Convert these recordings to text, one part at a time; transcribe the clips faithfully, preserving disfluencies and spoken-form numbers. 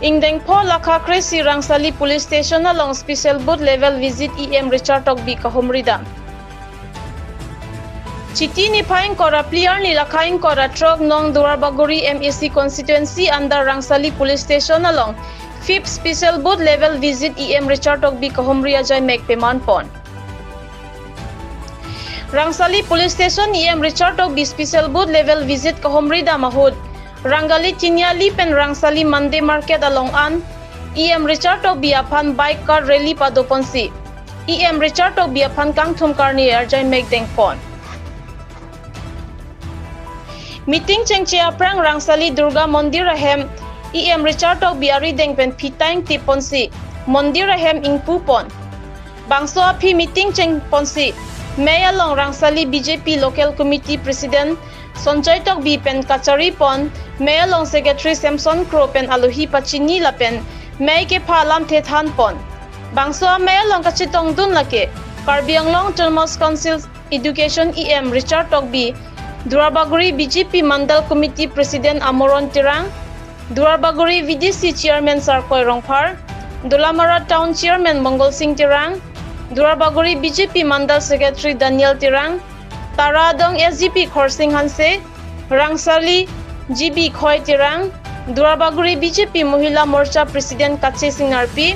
Ingdeng pho lakha kre-isi Rangsali Police Station along Special Booth Level Visit E M Richard Tokbi kahumri dam. Chiti niphai ingkoi ra phli arni lakha ingkoi ra throk nong Duarbagori M A C constituency under Rangsali Police Station along Fifth Special Booth Level Visit E M Richard Tokbi kahumri ajaimek peman pon. Rangsali Police Station E M Richard Tokbi Special Booth Level Visit kahumri dam ahut Rangali Chiniali pen Rangsali Monday Market along an E M Richard Tokbi aphan bike car rally pado ponsi E M Richard Tokbi aphan kangthum karni arjaimek deng pon. Meeting chengche aphrang Rangsali Durga Mondir ahem E M Richard Tokbi arideng pen phita ingtip ponsi Mondir ahem ingpu pon. Bangso aphi meeting cheng ponsi mei along Rangsali B J P Local Committee President Sonjoy Tokbi pen kachari pon, mei along Secretary Samson Kro pen alohi pachini lapen mei kepha alamthe than pon. Bangso amei along kachetongdun lake Karbi Anglong Autonomous Council Education E M Richard Tokbi, Duarbagori B J P Mandal Committee President Amoron Terang, Duarbagori V D C Chairman Sarkoi Rongphar, Dolamara Town Chairman Mongol Sing Terang, Duarbagori B J P Mandal Secretary Daniel Terang, Taradong S G P Khorsing Hanse, Rangsali G B Khoi Terang, Duarbagori B J P Mohila Morcha President Kache Singnarpi,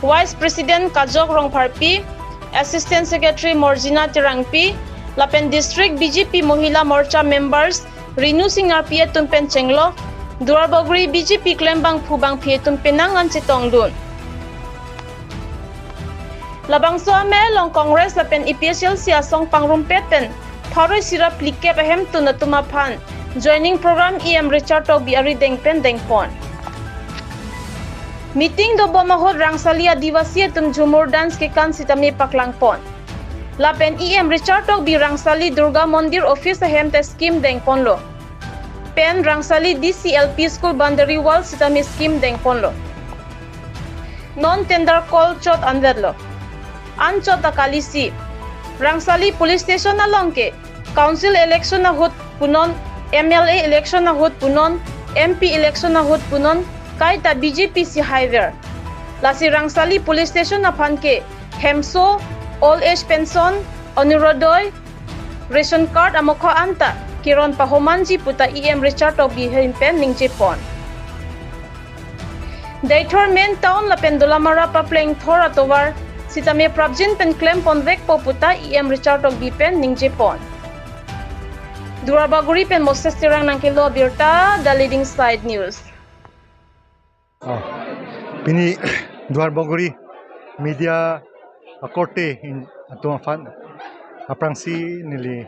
Vice President Kajok Rongpharpi, Assistant Secretary Morjina Terangpi, lapen District B J P Mohila Morcha members Renu Singnarpi atum pen chenglok, Duarbagori B J P klembangphu bangphi atum penang an chetongdun. Labangso amei along Congress lapen A P H L C asong pangrumpet pen pharo isi ra phlikep ahemtun atum aphan joining program E M Richard Tokbi arideng pen deng pon. Meeting dobom ahut Rangsali Adivasi atum Jhumur dance kekan sitame paklang pon. Lapen E M Richard Tokbi Rangsali Durga Mondir office ahem ta scheme deng ponlo. Pen Rangsali D C L P School boundary wall sitame scheme deng ponlo. Non tender call chot anvetlo. Anchot ta kalisi. Rangsali Police Station along ke Council election ahut punon, M L A election ahut punon, M P election ahut punon, kaita B J P si haiver. Lasi Rangsali Police Station aphan ke hemso, old age pension, Orunodoi, ration card amokha anta keron pahomanji puta E M Richard Tokbi ahin pen ningje pon. Deithor main town lapen Dolamara papleng thor atovar sitame prapjin pen klem ponvekpo puta E M Richard Tokbi pen ningje pon. Duarbagori pen Moses Terang nangkelo abirta, The Leading Side News. Oh, pini Duarbagori media akorte in atum aphan aphrangsi neli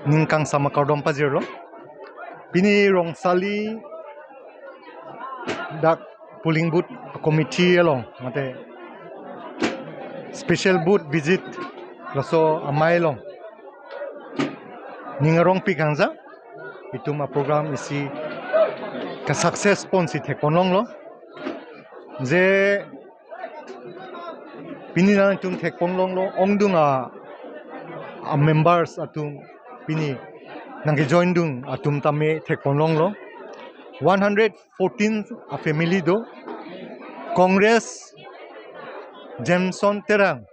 ning kangsam akardom pajirlo. Pini Rangsali dak polling booth committee along mate special booth visit laso amei along ning arongpik hangja itum aprogram isi ka-success ponsi thekpon longlo. Je pini nangtum thekpon longlo, ongdung a, a members atum pini nangkejoindun atum tame thekpon longlo. One hundred fourteen a family do. Congress Jameson Terang,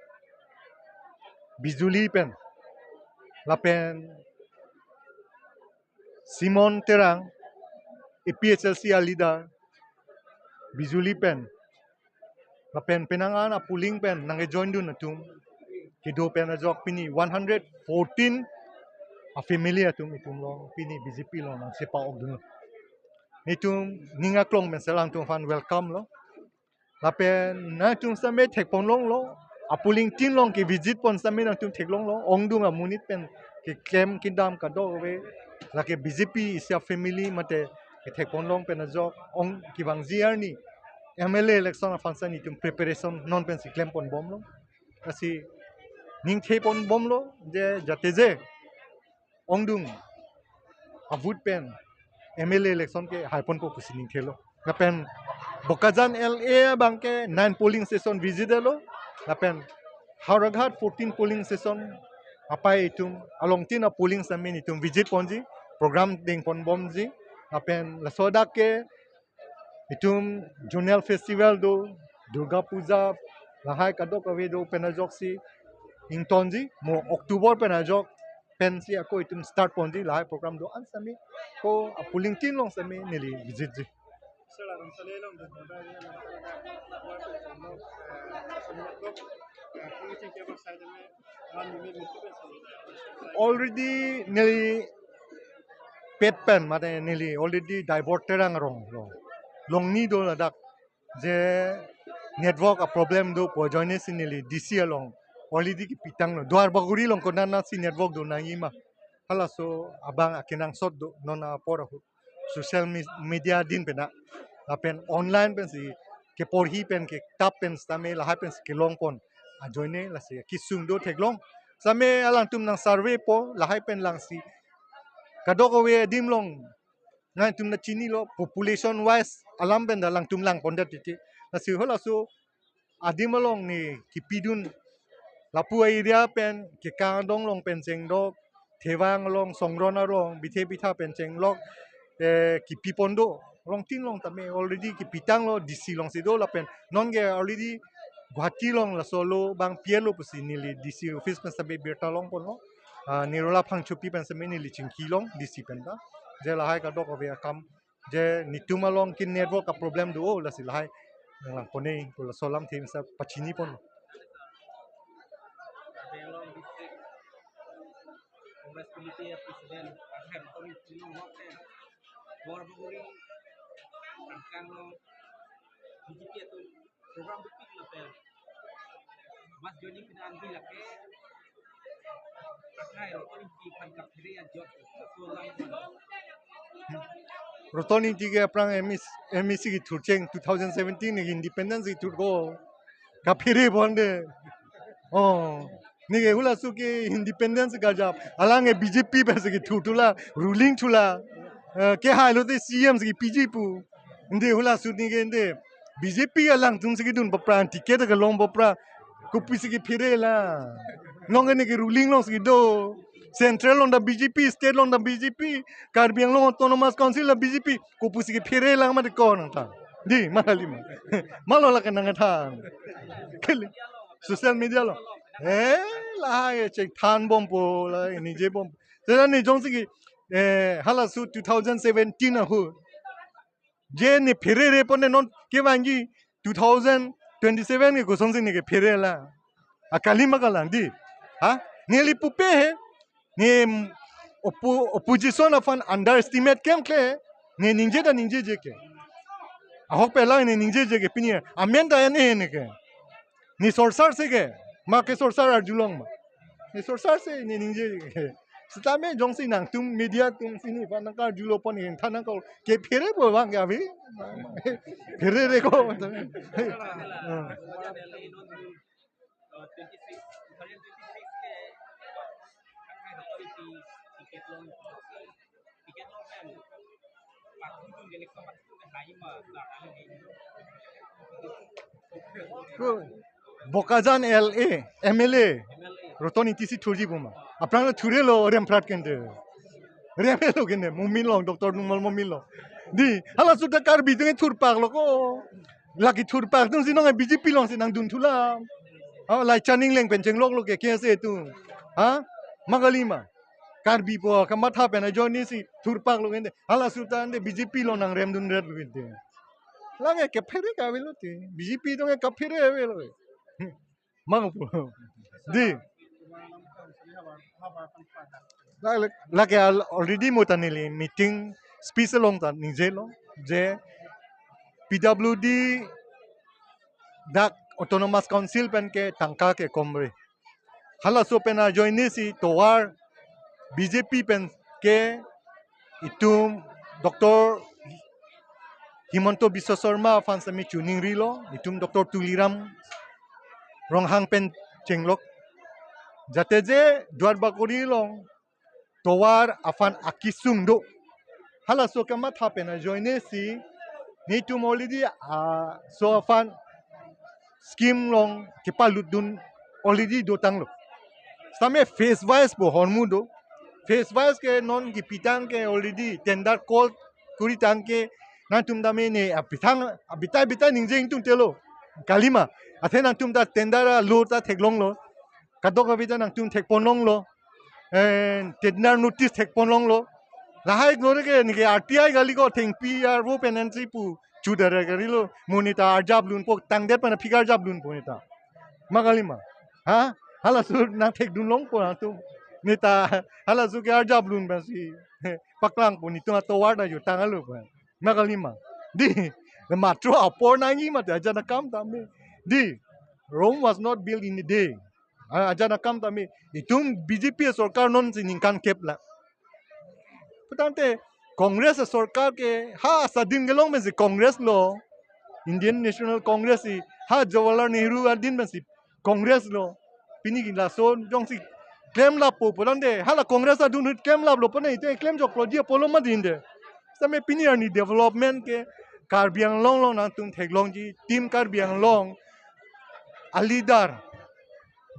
Bijuli pen, lapen Simon Terang, A P H L C a leader, Bijuli pen, lapen penang an a polling pen nangkejoindun atum kedo pen ajok pini one hundred fourteen a family atum itum along pini B J P along nangsepa-okdun. Netum ning aklong pen si alangtum aphan welcome lo. Lapen nangtum sitame thekpon longlo, a polling tin along ke visit pon sitame nangtum theklonglo, ongdung amonit pen keklem kedam kadokave, lake B J P isi a family mate kethekpon long pen ajok, ong kevangji arni M L A election aphan si netum preparation non pensi klem ponbomlo. Lasi ningthepon bomlo je jate je ongdung a vote pen M L A election ke haiponpo pusi ningthelo. Lapen Bokajan L A abang ke nine polling station visit lo. Lapen Howraghat fourteen polling station apai itum along tin a polling sitame netum visit ponji, program dengpon bomji. Lapen laso adak ke Itum zonal festival do, Durga Puja, lahai kadokave do pen ajoksi ingtonji, mo October pen ajok pensi ako itum start ponji, lahai program do-an sitame, ko apuling tin along sitame neli visit ji. Sir, alam sale along do, already neli pet pen mate neli already Dibor Terang arong lo, Longni do ladak, je network a problem do pu ajoine si neli D C along already kipitanglo, Duar Bagori along konatsi network do nangji ma, halaso abang akenangsot do non apor ahut social me- media din pen a, lapen online pensi keporhi pen ketap pen sitame lahai pensi kelong pon ajoine lasi kesung do theklong. Sitame alangtum nang survey po lahai pen langsi kadokave adim along nangtum nangchinilo, population wise alam pen ta alangtum lang pondet titi. Lasi halaso adim along ne kipidun, lapu area pen Kekang adong along pen chengdok, Thevang along, Songron arong, Bithe Bitha pen chenglok, eh, kipi pon do. Along tin along tame already kipitanglo, D C alongsi do lapen non ke already Guwahati along laso lo bang pielo pusi neli D C office pen sitame birta long ponlo. Ah, Nirola Phangchopi pen sitame neli chingkilong D C pen ta. Je lahai kadokave akam, je netum along ke network a problem do, o lasi lahai nanglang pon-e pu laso alamthe sa pachini pon. Karbi Anglong District Congress Committee President, President Tony Tino Ngok, Duar Bagori, Kangkang lo, B J P atum program dopik lapen mass joining pina andi lake. Akai Roton Ingti aphan kaphere ajok so lang. Roton Ingti ke aphrang M E C, M E C kethur cheng two thousand seventeen ne independence kethur ko. Kaphere bonde. Oh. Neke hulaso ke independence kajap. Alang ke B J P pensi kethur thula, ruling thula. Eh, kehai lote C M si kepiji pu. Nde hulaso neke nde. B J P alangtum si kedun bapra, ticket kelong bapra. Kopusi kephere la. Nonke neke ruling alongsi kedo. Central along ta B J P, state along ta B J P, Karbi Anglong Autonomous Council ta B J P. Kopusi kephere lang mati ko nangthan. Di, ma kali ma. Malo lake nangthan. Kali. Social media along. Eh, lahai chek than bompo, lahai nije bom. Seta ne jongsi ke, eh, halaso two thousand seventeen ahut je ne pherere pon ne non kevangji two thousand twenty-seven ke kosonsi neke phere la. Akali ma kalang di. Ha? Neli pupe he. Ne oppo- opposition aphan underestimate klemkle. Ne ningje ta ningjeje ke. Ahok pelang ne ningjeje ke pini. Amen ta en e neke. Ne sorsar si ke. Ma ke sorsar arjulong ma. Ne sorsar si ne ningje ke. Sitame jongsi nangtum media atum si nephan nangkarjulo pon ke than nangkok. Kephere pu bang ke abi. Pherere ko. Ko Bokajan L A, M L A, Roton Ingti si thurji pu ma. Aphrang le thurelo Remprat kente. Rempelo kente, Momin along, Doctor Numal Momin along. Di, halaso ta Karbi atum thurpak lo ko. Lake thurpak atum si nonke B J P alongsi nangdun thula. Ha, Laichan Engleng pen chenglok lo ke K S A atum. Ha? Ma kali ma. Karbi pu kamatha pen ajoine si thurpak lo kente. Halaso ta nde B J P along nangremdun ret lo kente. Lake kephere ke avelo te. B J P atum ke kaphere avelo. Mangpu. Di. Lake, lake al- already mo ta neli meeting speech along ta ningjelo. Je P W D dak Autonomous Council pen ke tangka ke komre. Halaso pen ajoine si tovar B J P pen ke itum Doctor Himanta Biswa Sarma aphan sitame choningrilo, itum Doctor Tuliram Ronghang pen chenglok. Jate je Duar Bagori along tovar aphan akesung do. Halaso kamatha pen ajoine si netum already, ah, so aphan scheme along kepalutdun already dotanglo. Sitame phase wise pu ahormu do. Phase wise ke non kipitang ke already tender call kuritang ke Nangtum tame ne apithang abitai bitai ningje ingtungtelo. Kalima. Athe nangtum ta tender alo ta theklonglo. Kadokave ta nangtum thekponlonglo. Eh, tender notice thekponlonglo. Lahai glory ke neke R T I kali ko thengpi arvo pen N C pu chudara kalilo. Mo neta arjap lunpo tangdet pen aphi ke arjap lunpo neta. Ma kalima. Ha? Halaso nangthekdunlongpo nangtum. Neta halaso ke arjap lun pensi paklangpo, netum atovar ta jutang alo pen. Ma kalima. Dei, matro apor nangji mati ajat akam tame. Dei, Rome was not built in a day. Ah, ajat akam tame. Itum B J P sorkar nonsi ningkan kep la. Putangte Congress sorkar ke ha asadin kelong pensi Congress lo. Indian National Congress si ha Jawaharlal Nehru adin pensi Congress lo. Pini ke laso jongsi klemlappo putangte hala Congress adun ahut klemlaplo pone ite klemjoklo dia polo ma dinde. Same pini arni development ke Karbi Anglong along nangtum theklongji, Team Karbi Anglong a leader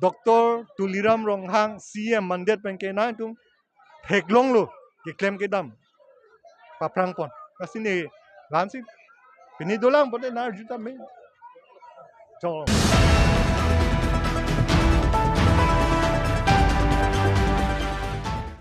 Doctor Tuliram Ronghang C M mandet pen ke nangtum theklonglo keklem kedam paprangpon. Lasi ne lamsi pini dolang pon na arju tame. Chong.